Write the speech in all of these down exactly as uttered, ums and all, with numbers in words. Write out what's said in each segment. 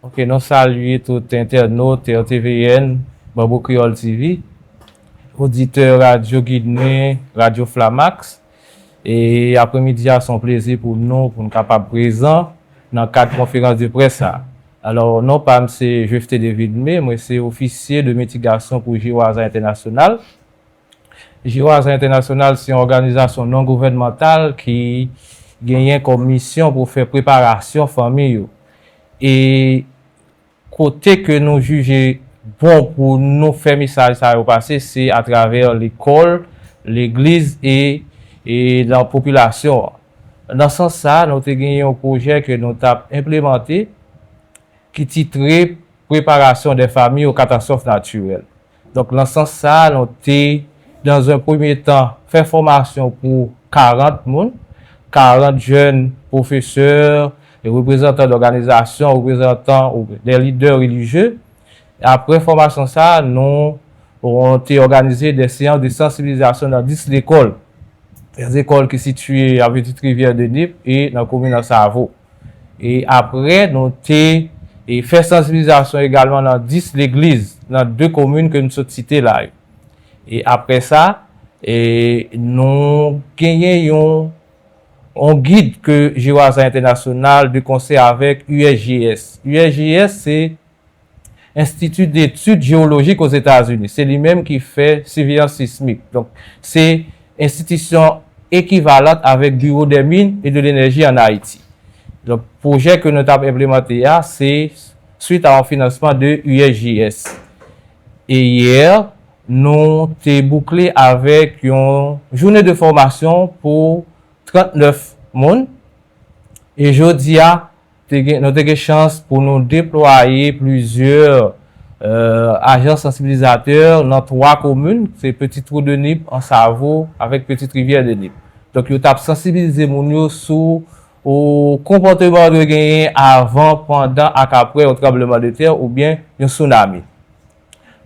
Ok, nou salye tout entènot R T V N, Banbou Kreyòl T V, oditè Radyo Gidmen, Radyo Flamax. E aprèmidi a, se yon plezi pou nou, pou nou kapab prezan nan kad konferans de près sa. Alò, non pa m se Jefté David May, mwen se ofisye de metigasyon pou Jewaza Entènasyonal. Jewaza Entènasyonal se yon òganizasyon non gouvènmantal ki genyen kòm misyon pou fè preparasyon fanmi yo. E kote ke nou jije bon pou nou fè mesaj sa yo pase, se atravè lekòl, legliz e, e nan popilasyon an. Nan sans sa, nou te gen yon pwojè ke nou t ap enplemante ki titre Préparation des familles aux catastrophes naturelles. Donk, nan sans sa, nou te, dans un premier temps, fè fòmasyon pou karant moun, karant jèn pwofesè, e reprezantan dòganizasyon, reprezantan ou de lidè relijye. Apre fòmasyon sa, nou, nou te òganize de seyans de sansibilizasyon nan dis lekòl. Des écoles ki sitiye an Petite Rivière de Nip e nan komin Ansavo. E apre, nou te, e, fè sansibilizasyon egalman nan dis legliz, nan de komin ke m sot site la yo. E apre sa, e, nou genyen yon, yon gid ke Jewaza Entènasyonal de konsè avèk U S G S. U S G S, se Institut d'études géologiques aux États-Unis. Se li menm ki fè siveyans sismik. Donk, se enstitisyon ekivalant avèk Bureau des mines et de l'énergie en Haïti. Donk, pwojè ke nou t ap enplemante a, se suit a yon finansman de U S G S. E yè, nou te boukle avèk yon jounen de fòmasyon pou trannèf moun. E jodi a, te gen, nou te gen chans pou nou deplwaye plizyè, euh, ajan sansibilizatè nan twa komin, se Petit Trou de Nip, Ansavo, avèk Petite Rivière de Nip. Donk, yo t ap sansibilize moun yo sou, o, konpòteman yo dwe genyen avan, pandan ak apre yon tranblemanntè oubyen yon sounami.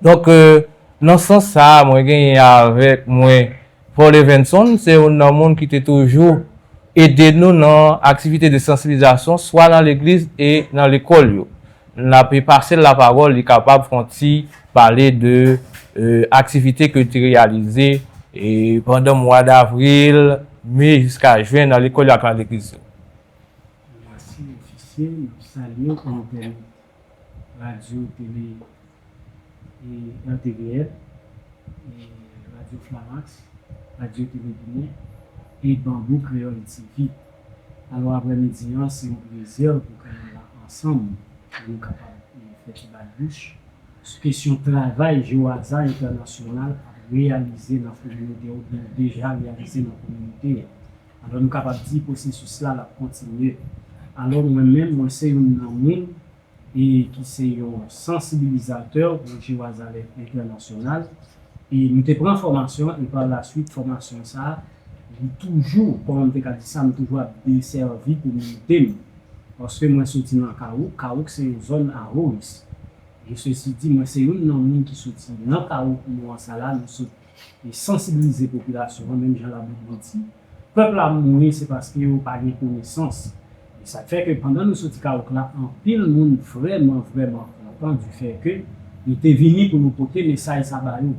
Donk, euh, nan sans sa a, mwen genyen avèk mwen Paul Evenson, se youn nan moun ki te toujou ede nou nan aktivite de sansibilizasyon, swa nan legliz e nan lekòl yo. N ap pase l lapawòl, li kapab fè yon ti pale de, euh, aktivite ke l te reyalize, e pandan mwa davril, me jiska jen nan lekòl yo ak nan legliz yo. Mèsi, ofisye. N ap salye w, entènot Radyo Tele e R T V N, e Radyo Flamax, Radyo Tele Ginen e Banbou Kreyòl T V. Alò, aprèmidi an, se yon plezi pou ke nou la ansanm, pou nou kapab, e, fè ti balbouch sou kesyon travay Jewaza Entènasyonal ap reyalize nan kominote a oubyen deja reyalize nan kominote a. Alò, nou kapab di pwosesis la, l ap kontinye. Alò, mwen menm, mwen se youn nan moun e ki se yon sansibilizatè pou Jewaza Entènasyonal. E nou te pran fòmasyon, e pa la swit, fòmasyon sa a, li toujou, kòman m te ka di sa, m toujou ap desèvi kominote m. Paske mwen soti nan Kawouk, Kawouk se yon zòn a wo risk. E sesi di, mwen se youn nan moun ki soti nan Kawouk, nou an sa la, nou sot e sansibilize popilasyon an, menm jan Labib li di, pèp la mouri, se paske yo pa gen konesans. E sa k fè ke pandan nou soti Kawouk la, anpil moun vrèman, vrèman kontan di fè ke nou te vini pou nou pote mesaj sa ba yo.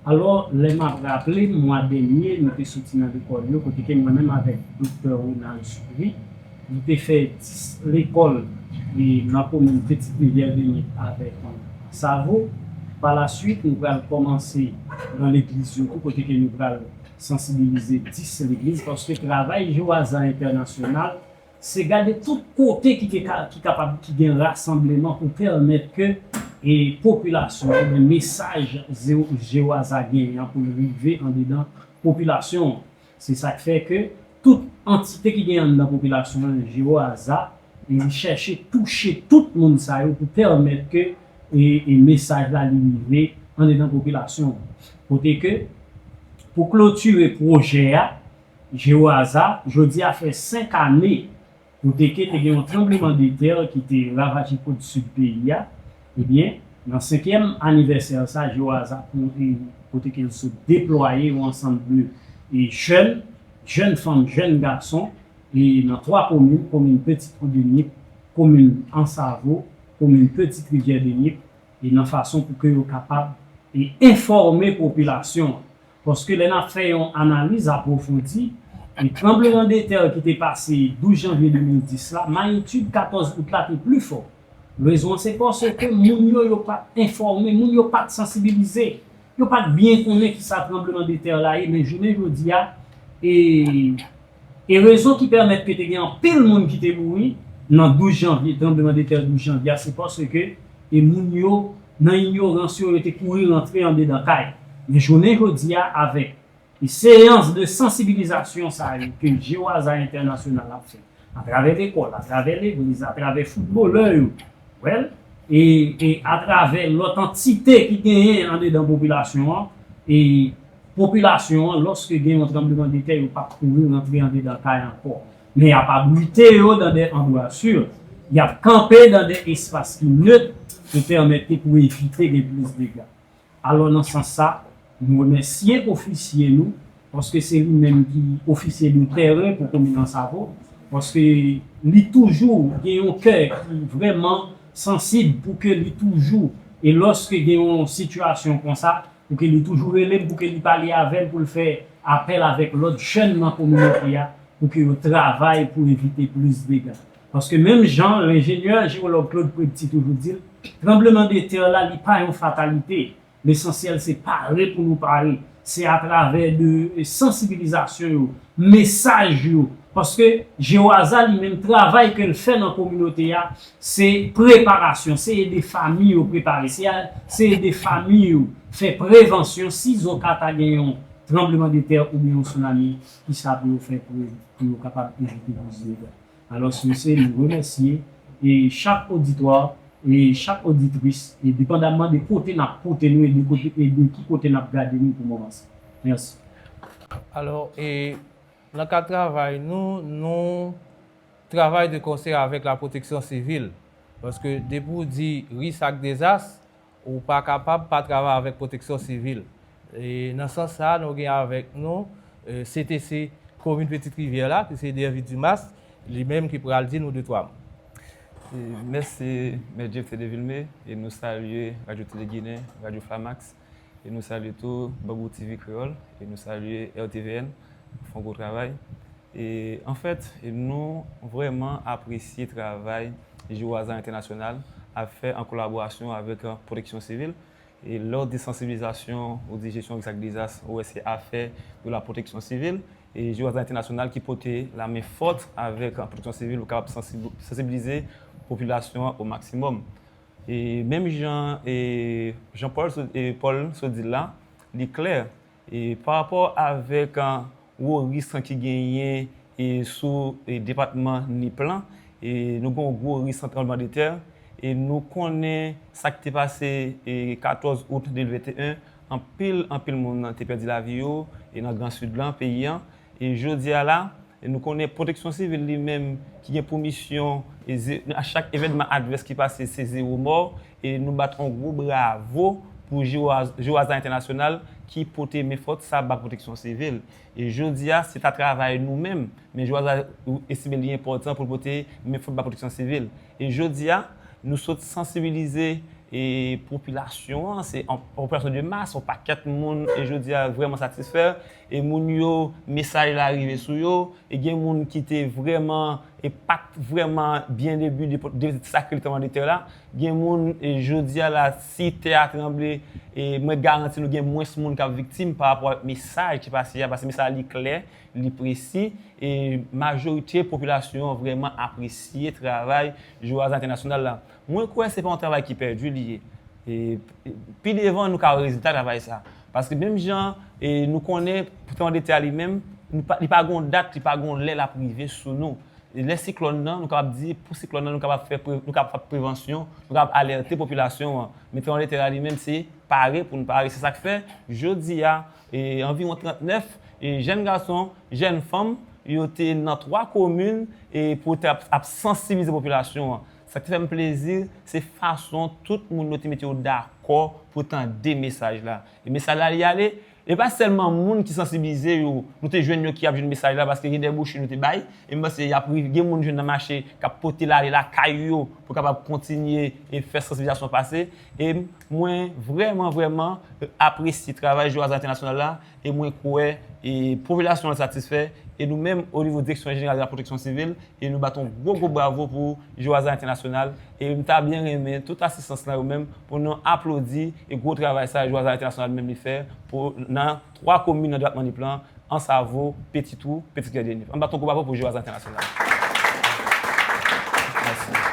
Alò, lè m ap raple, mwa dènye, nou te soti nan lekòl yo, kote ke mwen menm avèk Doktè Ronald Soupri, nou te fè dis lekòl, e, nan komin Petite Rivière de Nip avèk Ansavo. Pa la swit, nou pral kòmanse nan legliz yo tou, kote ke nou pral sansibilize dis legliz, paske travay Jewaza Entènasyonal, se gade tout kote ki te ka, ki kapab, ki gen rasanbleman pou pèmèt ke, e, popilasyon, oubyen mesaj Ze-, Jewaza genyen an pou l rive andedan popilasyon an. Se sa k fè ke tout antite ki gen anndan popilasyon an, Jewaza, li chèche touche tout moun sa yo pou pèmèt ke, e, e mesaj la li rive andedan popilasyon an. Kote ke, pou klotire pwojè a, Jewaza, jodi a fè senk ane, kote ke te gen yon tranblemanntè ki te ravaje kot sid peyi a, ebyen, nan senkyèm anivèsè sa, Jewaza, kote ke l sot deplwaye yon ansanm de, e, jèn, jèn fanm, jèn gason, e nan twa komin, komin Petit Trou de Nip, komin Ansavo, komin Petite Rivière de Nip, e nan fason pou ke yo kapab e enfòme popilasyon an. Paske lè n ap fè yon analiz apwofondi, e tranblemanntè ki te pase douz janvye de mil dis la, manyitid katòz out la te pli fò. Rezon an se paske moun yo, yo pa t enfòme, moun yo pa t sansibilize, yo pa t byen konnen kisa tranblemanntè la ye, men jounen jodi a, e, e rezon ki pèmèt ke te gen anpil moun ki te mouri nan douz janvye, tranblemanntè douz janvye a, se paske e moun yo, nan inyorans yo, yo te kouri rantre andedan kay. Men jounen jodi a, avèk e seyans de sansibilizasyon sa yo ke Jewaza Entènasyonal ap fè, atravè lekòl, atravè legliz, atravè foutbolè yo, well, e, e atravè lòt antite ki genyen andedan popilasyon an, e popilasyon an, lòske gen yon tranblemanntè, yo p ap kouri rantre andedan kay ankò. Men y ap abrite yo dans des endroits sûrs, y ap kanpe dans des espaces qui neutres pou pèmèt ke pou evite gen plis dega. Alò, nan sans sa, nou remèsye ofisye nou, paske se li menm ki ofisye de tèren pou komin Ansavo, paske li toujou gen yon kè ki vrèman sansib pou ke li toujou, e lòske gen yon sitiyasyon konsa, pou ke li toujou rele m, pou ke li pale avè l, pou l fè apèl avèk lòt jèn nan kominote a, pou ke yo travay pou evite plis dega. Paske menm jan lenjenyè jewològ Claude Prepty toujou di l, tranblemanntè la, li pa yon fatalite. Lesansyèl se pare pou nou pare. Se atravè de sansibilizasyon yo, mesaj yo. Paske Jewaza li menm, travay ke l fè nan kominote a, se preparasyon, se ede fanmi yo prepare, se, se ede fanmi yo fè prevansyon sizoka ta gen yon tranblemanntè oubyen yon tsunami, kisa pou yo fè pou, pou yo kapab evite plis dega. Alò, mesye, nou remèsye e chak oditwa e chak oditris, e depandamman de kote n ap koute nou e de, kote, e de ki kote n ap gade nou pou moman sa. Mèsi. Alò, e nan kad travay nou, nou travay de konsè avèk la pwoteksyon sivil. Paske depi w di risk ak dezas, ou pa kapab pa travay avèk pwoteksyon sivil. E nan sans sa, nou gen avèk nou e, C T C komin Petite Rivière la, ki se Dervy Dumas, li menm ki pral di nou de twa mo. E, mèsi, Mèt Jephté Devilmé, e nou salye Radyo Tele Ginen, Radyo Flamax, e nou salye tou Bambou T V Kreyòl, e nou salye R T V N, fè yon gwo travay. E, anfèt, e nou vrèman apresye travay Jewaza Entènasyonal ap fè an kolaborasyon avèk Pwoteksyon Sivil. E lè w di sansibilizasyon, ou di jesyon risk ak dezas, ou wè se afè de la pwoteksyon sivil. E Jewaza Entènasyonal ki pote lamen fòt avèk pwoteksyon sivil pou kapab sansibilize popilasyon an o maksimòm. E menm jan e Jean Paul sot, e Paul sot di l la, li klè. E pa rapò avèk gwo risk ki genyen e sou e depatman Nip lan, e nou gen yon gwo risk tranblemanntè, e nou konnen sa k te pase e katòz out de mil venteyen, anpil, anpil moun te pèdi lavi yo e nan Gran Sid lan, peyi an. E jodi a la, e nou konnen pwoteksyon sivil li menm ki gen pou misyon e ze, a chak evènman advès ki pase, se zewo mò, e nou bat yon gwo bravo pou Jewaza Entènasyonal ki pote men fòt sa ba pwoteksyon sivil. E jodi a, se ta travay nou menm, men Jewaza estime li enpòtan pou l pote men fòt ba pwoteksyon sivil. E jodi a, nou sot sansibilize e popilasyon an, se yon popilasyon de mas, yon pakèt moun, e jodi a vrèman satisfè, e moun yo, mesaj la rive sou yo, e gen moun ki te vrèman, e pa t vrèman byen debi de, de sa ke li te mande tè la, gen moun, e jodi a la, si tè a tranble, e mwen garanti nou gen mwens moun k ap viktim pa rapò ak mesaj ki pase a, paske mesaj la li klè, li presi, e majorite popilasyon an vrèman apresye travay Jewaza Entènasyonal la. Mwen kwè se pa yon travay ki pèdi li ye. E pi devan nou ka wè rezilta travay sa. Paske menm jan e nou konnen tranblemanntè a li menm, li pa gen yon dat, li pa gen yon lè l ap rive sou nou. Lè siklòn nan, nou kapab di pou siklòn nan nou kapab fè nou kapab fè prevansyon, nou kapab alète popilasyon an. Men tranblemanntè a li menm se pare pou nou pare. Se sa k fè jodi a e anviwon trannèf e jèn gason, jèn fanm, yo te nan twa komin e pou te ap, ap sansibilize popilasyon an. Sa ki fè m plezi, se fason tout moun yo te mete yo dakò pou tande mesaj la. E mesaj la li ale, E pa sèlman moun ki sansibilize yo, nou te jwenn yo ki ap jwenn mesaj la, paske gen de bwochi nou te bay, e m panse y ap rive, gen moun jwenn nan mache k ap pote l ale lakay yo pou kapab kontinye e fè sansibilizasyon pase. E mwen vrèman, vrèman apresye travay Jewazan Entènasyonal la, e mwen kwè e popilasyon an satisfè, e nou menm, o nivo Direksyon Jeneral de la Pwoteksyon Sivil, e nou bat yon gwo, gwo bravo pou Jewazan Entènasyonal, e m ta byen renmen tout asistans lan yo menm pou nou aplodi e gwo travay sa Jewazan Entènasyonal menm li fè pou nan twa komin nan depatman Nip lan, Ansavo, Petitwou, Petite Rivière de Nip. Ann bat yon gwo bravo pou Jewazan Entènasyonal. Mèsi.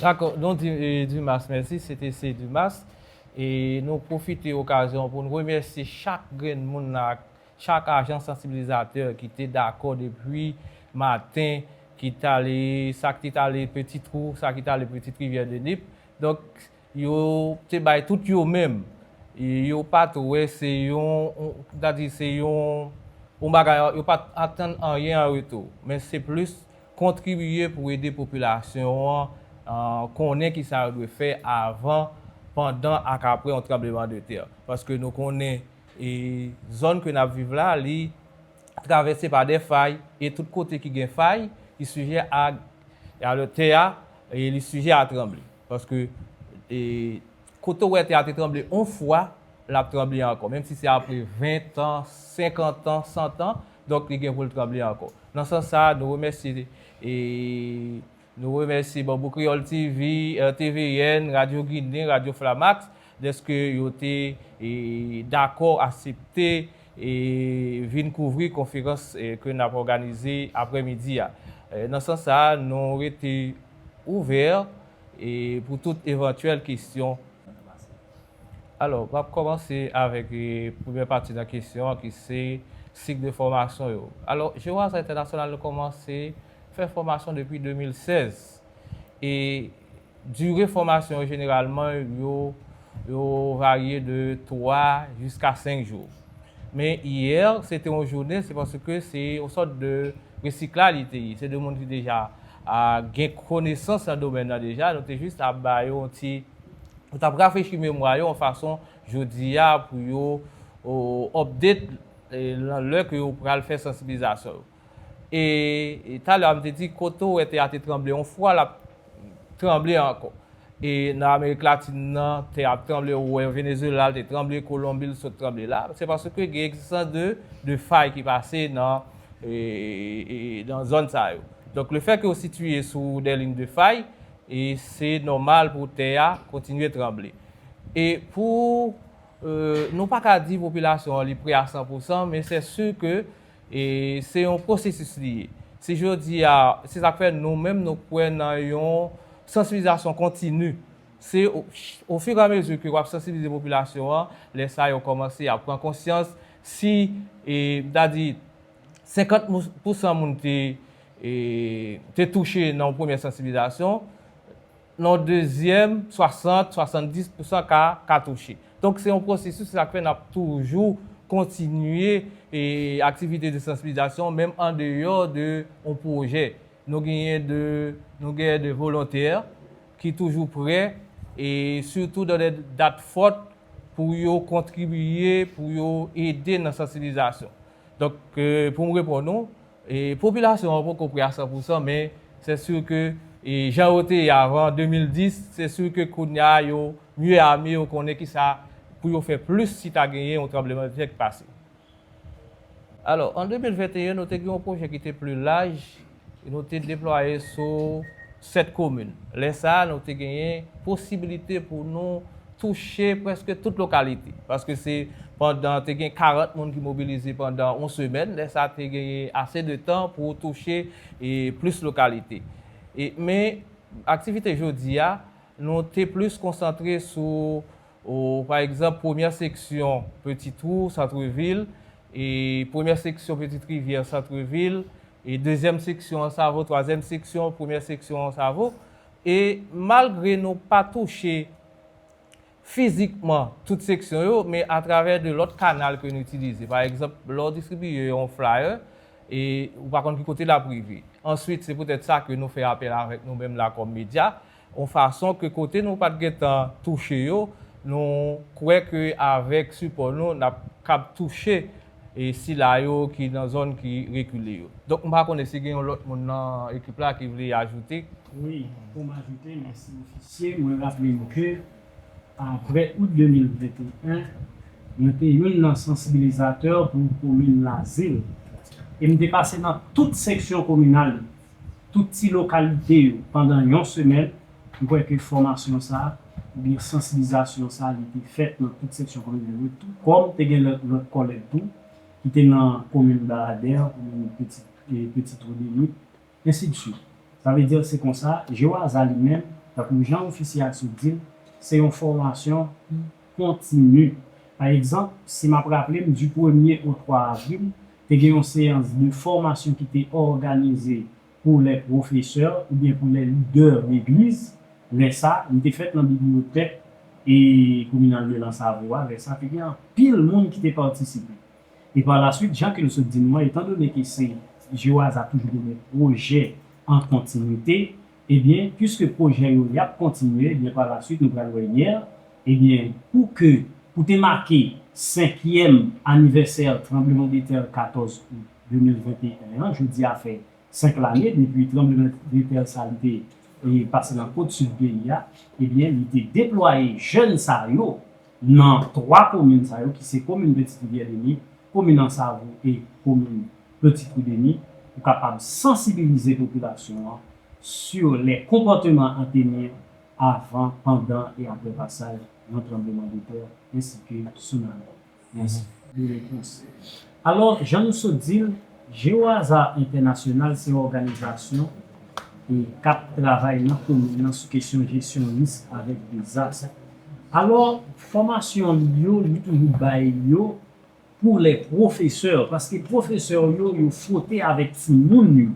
Dakò, nou di e, Dumas mèsi, se te se Dumas. E nou pwofite okazyon pou nou remèsye chak grenn moun nan, chak ajan sansibilizatè ki te dakò depi maten, ki t ale, sa ki t ale Petitwou, sa ki t ale Petite Rivière de Nip. Donk, yo te bay tout yo menm. E yo pa t wè se yon, yon, sètadi se yon, yon bagay, yo pa t atann anyen an retou. Men se plis kontribiye pou ede popilasyon an, an, konnen kisa yo dwe fè avan, pandan ak apre yon tranblemanntè. Paske nou konnen, e, zòn ke n ap viv la, li travèse pa de fay, e tout kote ki gen fay, li sijè a, a tè a, e li sijè a tranble. Paske, e, kote w wè tè a te tranble yon fwa, l ap tranble ankò. Menm si se apre ven tan, senkant an, san tan, donk li gen pou l tranble ankò. Nan sans sa, nou remèsye, e, nou remèsye Bambou Kreyòl T V, R T V N, Radyo Ginen, Radyo Flamax, dèske yo te, e, dakò, aksepte, e, vin kouvri konferans, e, ke n ap òganize aprèmidi a. E, nan sans sa, nou rete ouvè, e, pou tout evantyèl kesyon. Alò, m ap kòmanse avèk, e, premyè pati nan kesyon an, ki se sik de fòmasyon yo. Alò, Jewazan Entènasyonal, nou kòmanse fè fòmasyon depi de mil sèz. E dire fòmasyon yo, jeneralman, yo, yo varye de twa jiska senk jou. Men yè, se te yon jounen, se paske se yon sòt de resiklaj li te ye. Se de moun ki deja, a, gen konesans nan domèn nan deja. Nou te jis ap ba yo yon ti, nou t ap rafrechi memwa yo yon fason, jodi a, pou yo, o, update, e, nan lè ke yo pral fè sansibilizasyon yo. E, e talè a, m te di, kote w wè tè a te tranble yon fwa, l ap tranble ankò. E nan Amerik Latin nan, tè ap tranble, ou wè Venezuela, l te tranble, Kolonbi, l sot tranble la. Se paske gen egzistans de, de fay ki pase nan, e, e, nan zòn sa yo. Donk, le fè ke yo sitiye sou de liy de fay, e se nòmal pou tè a kontinye tranble. E pou, e, nou pa ka di popilasyon an li prè a san pou san, men se si ke, e, se yon pwosesis li ye. Si jodi a, se sa k fè nou menm nou kwè nan yon sansibilizasyon kontini. Se o, ofiramezi ke w ap sansibilize popilasyon an, lè sa yo kòmanse ap pran konsyans, si, e, m ta di, senkant pou san moun te, e, te touche nan yon premyè sansibilizasyon, nan yon dezyèm, swasant, swasanndis pou san ka, ka touche. Donk, se yon pwosesis, se sa k fè n ap toujou kontinye, e, aktivite de sansibilizasyon, menm andeyò de yon pwojè. Nou genyen de, nou genyen de volontè ki toujou prè, e sitou nan de dat fòt, pou yo kontribiye, pou yo ede nan sansibilizasyon. Donk, e, pou m reponn ou, e, popilasyon an poko prè a san pou san, men se si ke, e, jan yo te ye avan de mil dis, se si ke kounye a yo mye ame, yo konnen kisa pou yo fè plis si ta genyen yon tranblemanntè ki pase. Alò, an de mil venteyen, nou te gen yon pwojè ki te pli laj, e nou te deplwaye sou sèt komin. Lè sa a, nou te genyen posiblite pou nou touche prèske tout lokalite. Paske se pandan, te gen karant moun ki mobilize pandan yon semèn, lè sa a te genyen ase de tan pou touche, e, plis lokalite. E, men, aktivite jodi a, nou te plis konsantre sou, o, pa egzanp, premyè seksyon Petitwou, Santrevil, e premyè seksyon Petite Rivière, Santrevil, e dezyèm seksyon Ansavo, twazyèm seksyon, premyè seksyon Ansavo. E malgre nou pa touche fizikman tout seksyon yo, men atravè de lòt kanal ke nou itilize. Pa egzanp, lè w distribiye yon flyer, e ou pa konn ki kote l ap rive. Answit, se poutèt sa ke nou fè apèl avèk nou menm la kòm medya, yon fason ke kote nou pa t gentan touche yo, Nou kwè ke avèk sipò nou, n ap kab touche e sila yo ki nan zòn ki rekile yo. Donk, m pa konnen si gen yon lòt moun nan ekip la ki vle ajoute. Wi, pou m ajoute, mèsi ofisye. Mwen raple nou ke aprè out de mil venteyen, mwen te youn nan sansibilizatè pou komin Lazil. E m te pase nan tout seksyon kominal yo, tout ti lokalite yo pandan yon semèn. M kwè ke fòmasyon sa a, oubyen sansibilizasyon sa a, li te fèt nan tout seksyon kominal yo tou. Kòm te gen lòt, lòt kòlèg tou, ki te nan komin Baradè, komin Petit, e Petit Trou de Nuit, ensidswit. Sa vle di se konsa, Jewaza li menm, tankou jan ofisye a sot di l, se yon fòmasyon ki kontini. Pa egzanp, si m ap raple m, di premye o twa avril, te gen yon seyans de fòmasyon ki te òganize pou lè pwofesè oubyen pou lè lidè legliz. Lè sa, li te fèt nan bibliyotèk e kominal de Lansavo a. Lè sa, te gen anpil moun ki te patisipe. E pa laswit, jan ke l sot di nou an, etandone ke se Jewaza toujou gen de pwojè an kontinite, ebyen, piske pwojè yo y ap kontinye, ebyen, pa laswit, nou pral wè yè, ebyen, pou ke, pou te make senkyèm anivèsè tranblemanntè katòz out de mil venteyen an, jodi a fè senk lane depi tranblemanntè sa li te e, pase nan kot sid peyi a, ebyen, li te deplwaye jèn sa yo nan twa komin sa yo, ki se komin Petit Rivière de Nuit, komin Ansavo e komin Petit Trou de Nuit, pou kapab sansibilize popilasyon an sur les comportements à tenir avant, pendant et après passage d'un tremblement de terre ainsi que tsunami. Mèsi. De repons. Alò, jan nou sot di l, Jewaza Entènasyonal se yon òganizasyon e k ap travay nan komin nan sou kesyon jesyon risk avèk dezas. Alò, fòmasyon li yo, li toujou bay yo pou lè pwofesè, paske pwofesè yo, yo fwote avèk timoun yo.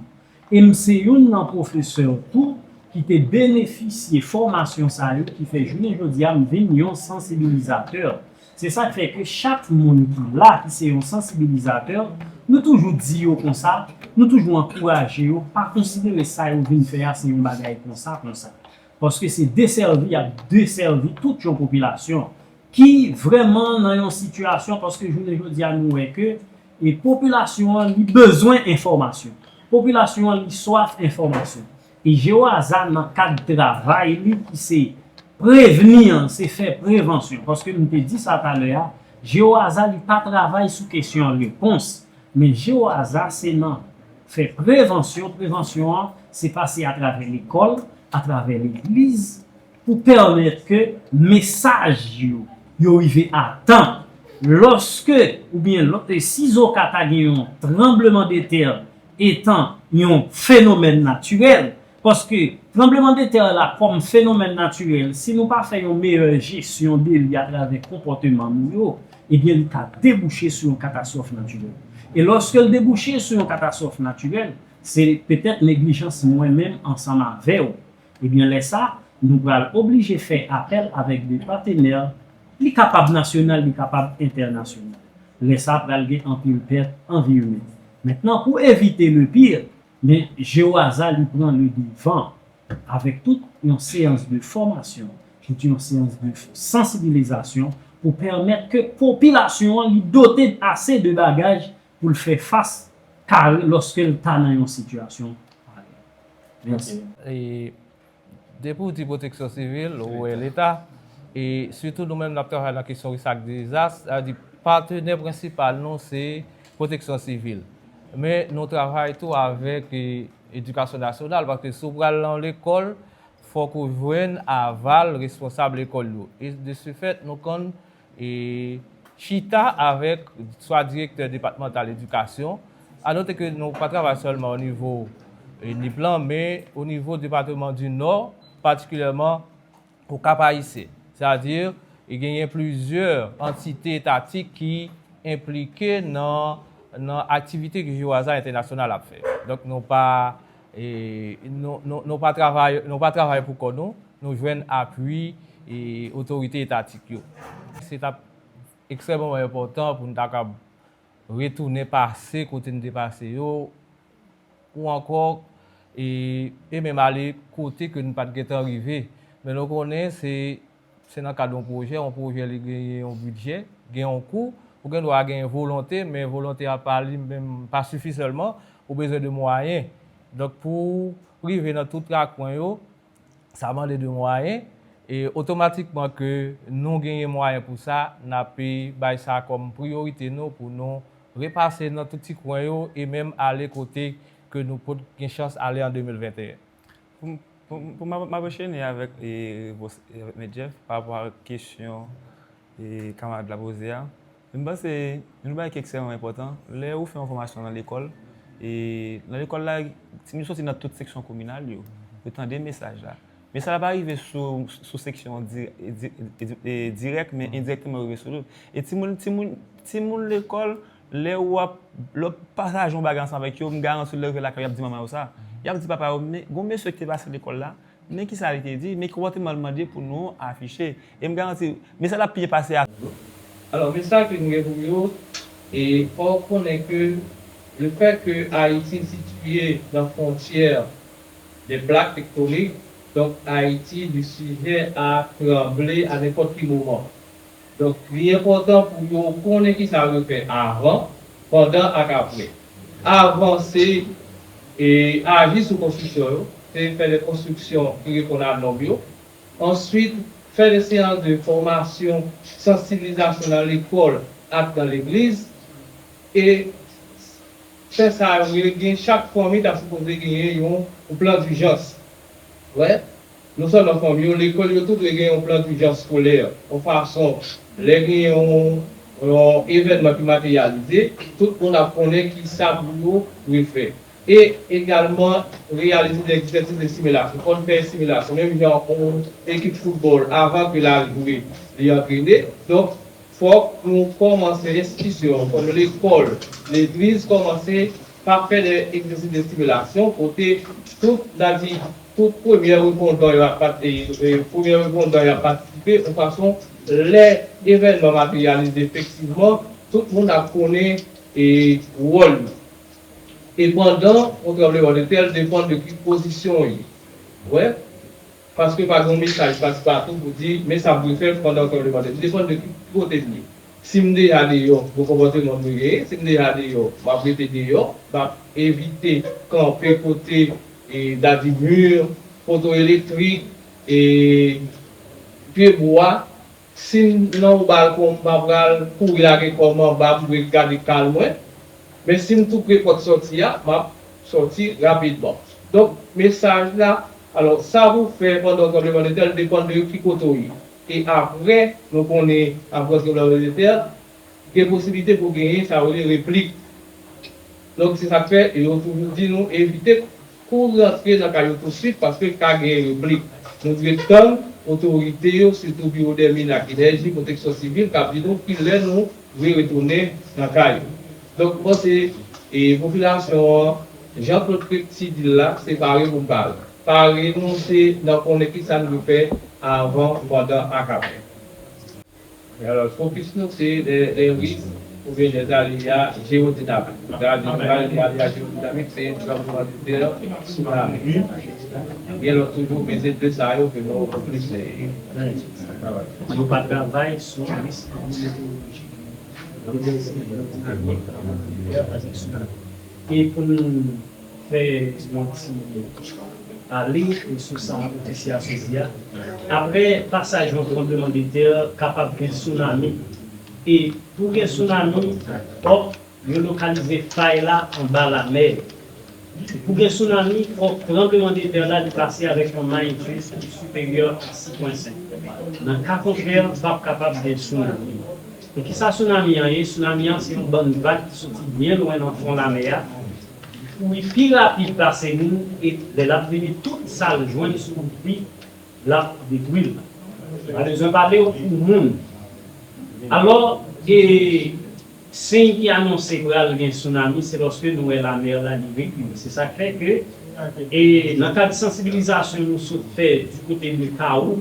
E m se youn nan pwofesè tou ki te benefisye fòmasyon sa yo, ki fè jounen jodi a m vin yon sansibilizatè. Se sa k fè ke chak moun ki la, ki se yon sansibilizatè, nou toujou di yo konsa, nou toujou ankouraje yo, pa konsidere sa yo vin fè a se yon bagay konsa, konsa. Paske se desèvi y ap desèvi tout yon popilasyon ki vrèman nan yon sitiyasyon, paske jounen jodi a nou wè ke e popilasyon an li bezwen enfòmasyon. Popilasyon an li swaf enfòmasyon. E Jewaza nan kad travay li ki se prevni an, se fè prevansyon. Paske m te di sa talè a, Jewaza li pa travay sou kesyon repons, men Jewaza se nan fè prevansyon. Prevansyon an, se pase atravè lekòl, atravè legliz, pou pèmèt ke mesaj yo, yo rive a tan. Lòske, oubyen lò, e sizoka ta gen yon tranblemanntè etan yon fenomèn natirèl, paske tranblemanntè la kòm fenomèn natirèl, si nou pa fè yon meyè jesyon de li atravè konpòteman nou yo, ebyen li ka debouche sou yon katastwòf natirèl. E lòske l debouche sou yon katastwòf natirèl, se petèt neglijans mwen menm ansanm avè w. Ebyen lè sa, nou pral oblije fè apèl avèk de patenè, li kapab nasyonal, li kapab entènasyonal. Lè sa pral gen anpil pèt an vi imen. Mentnan, pou evite le pire, men Jewaza li pran le devan avèk tout yon seyans de fòmasyon, tout yon seyans de sansibilizasyon pou pèmèt ke popilasyon an li dote ase de bagaj pou l fè fas kare lòske l ta nan yon sitiyasyon parèy. Mèsi. E depi w di pwoteksyon sivil, ou wè Leta, e sitou nou menm n ap travay nan kesyon risk ak dezas, sa vle di patenè prensipal nou se pwoteksyon sivil. Men nou travay tou avèk e, edikasyon nasyonal, paske si w pral nan lekòl, fòk ou jwenn aval responsab lekòl yo. E de ce fait, nou konn e, chita avèk swa direktè depatmantal edikasyon. A note ke nou pa travay sèlman o nivo e, Nip lan, men o nivo depatman di Nò, patikilyèman o Kap Ayisyen. Sètadi, e genyen plizyè antite etatik ki enplike nan, nan aktivite ke Jewaza Entènasyonal ap fè. Donk, nou pa, e, nou, nou, nou pa travay, nou pa travay pou kò nou, nou jwenn apui e, otorite etatik yo. Se t ap ekstrèmeman enpòtan pou n ta kab retounen pase kote n te pase yo, ou ankò e, e menm ale kote ke n pa t gentan rive. Men nou konnen se Se nan kad yon pwojè, yon pwojè li genyen yon bidjè, gen yon kou, ou gen dwa gen volonte, men volonte a pa li menm pa sifi sèlman, ou bezwen de mwayen. Donk pou rive nan tout rakwen yo, sa mande de mwayen, e otomatikman ke nou genyen mwayen pou sa, n ape bay sa kòm priyorite nou pou nou repase nan tout ti kwen yo e menm ale kote ke nou pot gen chans ale an de mil venteyen. Pou m ap anchene avèk repons avèk Mèt Jeff pa rapò ak kesyon kamarad la poze a, m panse youn bagay ki ekstrèman enpòtan, lè ou fè yon fòmasyon nan lekòl, e nan lekòl la, timoun yo soti nan tout seksyon kominal yo, yo tande mesaj la. Mesaj la pa rive sou sou seksyon dirèk, men endirèkteman rive sou tout. E timoun timoun timoun lekòl, lè w ap lè w ap pataje yon bagay ansanm avèk yo, m garanti w lè yo rive lakay yo, y ap di manman yo sa. Y ap di papa yo, men gon mesye ki te pase lekòl la, men kisa li te di, men konpòteman l mande pou nou afiche. E m garanti, mesaj la ap pi byen pase a. Alò, mesaj ke nou gen pou yo, e fò w konnen ke le fè ke Ayiti sitiye nan fwontyè de plak tektonik, donk Ayiti li sijè a tranble a nenpòt ki moman. Donk, li enpòtan pou yo konnen kisa yo dwe fè avan, pandan ak apre. Avan, se e, aji sou konstriksyon yo, se fè de konstriksyon ki reponn a nòm yo. Answit, fè de seyans de fòmasyon, sansibilizasyon nan lekòl ak nan legliz. E fè sa yo gen chak fanmi ta sipoze genyen yon plan dijans. Wè, non sèlman fanmi yo, lekòl yo tou dwe gen yon plan dijans eskolè, yon fason lè gen yon yon evènman ki materyalize, tout moun ap konnen kisa pou yo dwe fè. E egalman reyalize de egzèsis de similasyon. Fò n fè similasyon, menm jan yon ekip foutbòl avan ke l al jwe, li antrene. Donk, fòk nou kòmanse enstitisyon, fòk lekòl, legliz kòmanse pa fè de egzèsis de similasyon kote tout, n a di, tout premyè repondan yo ap premyè repondan yo ap patisipe yon fason lè evènman materyalize efektivman, tout moun ap konnen wòl yo. E pandan yon tranblemanntè, l depann de ki pozisyon w ye. Wè, paske pa gen yon mesaj pase patou pou di men sa m dwe fè pandan yon tranblemanntè. Li depann de ki kote m ye. Si m deja deyò, bon konpòteman m dwe genyen. Si m deja deyò, m ap rete deyò. M ap evite kanpe kote e dadi mi, poto elektrik, e pye bwa. Si m nan yon balkon, m pa pral kouri lage kò m anba, m dwe gade kal mwen. Men si m tou pre pòt sòti a, m ap sòti rapidman. Donk, mesaj la, alò, sa pou w fè pandan yon tranblemanntè, li depann de ki kote w ye. E apre, nou konnen apre tranblemanntè, gen posiblite pou genyen sa yo rele replik. Donk, se sa k fè yo toujou di nou evite kou rantre nan kay yo tousuit paske ka genyen replik. Nou dwe tann otorite yo, sitou Biwo dè Min ak Enèji, Pwoteksyon Sivil, k ap di nou kilè nou dwe retounen nan kay yo. Donk, m panse e popilasyon an, jan Claude Clepty di l la, se pare pou n pare. Pare nou se nan konnen kisa n dwe fè avan, pandan ak apre. Alò, fokis nou se lè risk oubyen lè aléa jewodinamik. Lè aléa jewodinamik se tranblemanntè, sounami. Gen lòt toujou, men se de sa yo ke nou plis travay. Nou pa travay sou risk meteorolojik. E pou nou fè yon ti pale sou sa Patricia sot di a. Apre pasaj yon tranblemanntè, kapab gen sounami. E pou gen sounami, fòk yo lokalize fay la anba lamè. Pou gen sounami, fòk tranblemanntè la li pase avèk yon magnitid ki siperyè a sis pwen senk. Nan ka kontrè, p ap kapab gen sounami. E kisa sounami an ye? Sounami an se yon bann vag ki soti byen lwen nan fon lamè a, ki kouri pi rapid pase moun, e lè l ap vini, tout sa l jwenn sou wout li, l ap detwi l. Pa bezwen pale w pou moun. Alò, e siy ki anonse pral gen sounami, se lòske nou wè lamè la li rekile. Se sa k fè ke, e nan kad sansibilizasyon nou sot fè di kote de Kawou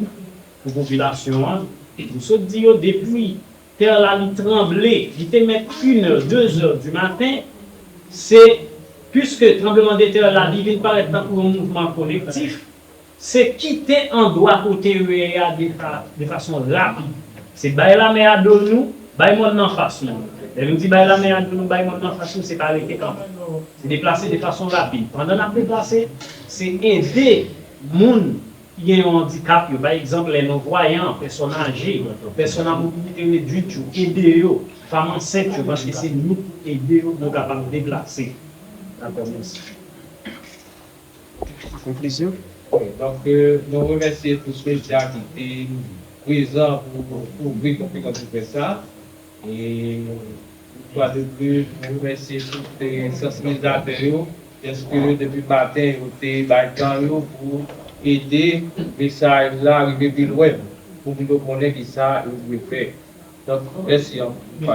pou popilasyon an, nou sot di yo depi tè la li tranble, li te mèt inè, dezè di maten, se piske tranblemanntè la li vin parèt tankou yon mouvman kolektif, Se kite andwa kote yo ye a de, fa, de fason rapid. Se bay lamen a do nou, bay mòn nan fas nou. Lè nou di bay lamen a do nou, bay mòn nan fas nou, se pa rete kanpe. Se deplase de fason rapid. Pandan n ap deplase, se ede moun ki gen yon andikap yo. Pa egzanp, lè nou vwayan, pèsòn aje, pèsòn a mobilite redwit yo, ede yo, fanm ansent yo, paske se nou pou ede yo pou yo kapab deplase. Dakò, mèsi. Konklizyon? Donk, euh, nou remèsye tout medya ki te prezan pou kouvri konferans de près sa. E, une fois de plus, nou remèsye tout sansibilizatè yo, dèske depi maten yo te bay tan yo pou ede mesaj la rive pi lwen, pou moun yo konnen kisa yo dwe fè. Donk, mèsi anpil.